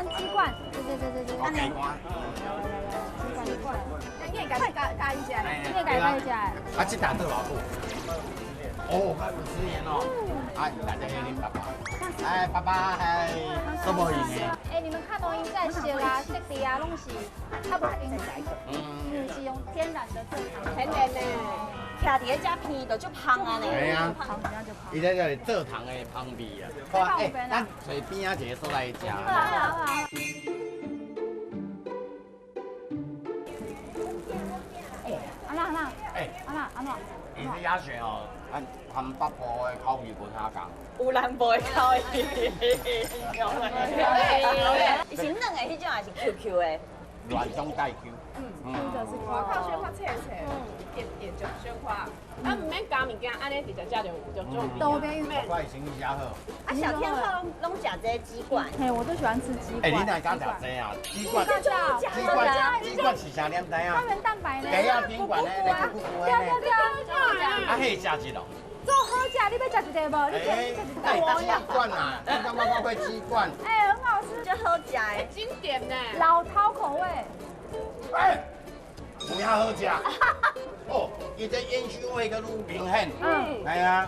罐雞冠，對對對對對。哦，雞冠。雞冠。你會家加加伊食？你會家加伊食？啊，這打倒偌久？哦，快50年哦。哎，大家恁爸爸。哎，爸爸，哎，什麼意思？哎，你們看哦，伊在色啊、質地啊，攏是較無用，是用天然的蔗糖。天然的。徛佇咧遮鼻就足芳啊呢。係啊，伊這叫蔗糖的芳味啊。哎，咱揣邊仔一个所在食。好啊好啊。阿那阿那，哎，阿那阿那，伊這鴨血哦，和和北部的口味無啥仝。有南部的口味。伊是軟的彼種，還是 Q Q 的？軟中帶 Q。嗯，外口小可脆脆，一點點就小可，啊，毋免加物件，按呢直接食就就足。都免。我生意誠好。啊，小天后攏食這雞冠。嘿，我都喜歡吃雞冠。哎，你哪敢食這啊？雞冠，雞冠，雞冠是啥？你毋知影？膠原蛋白呢？雞仔頂懸的，那個骨骨的。對對對。啊，彼食一落。做好食，你欲食一个無？你食一個。雞冠啊，你感覺我會雞冠？哎，很好吃，就好食的，經典呢。老饕口味。哎，有影好食。哦，伊這煙燻味閣愈明顯。嗯。係啊。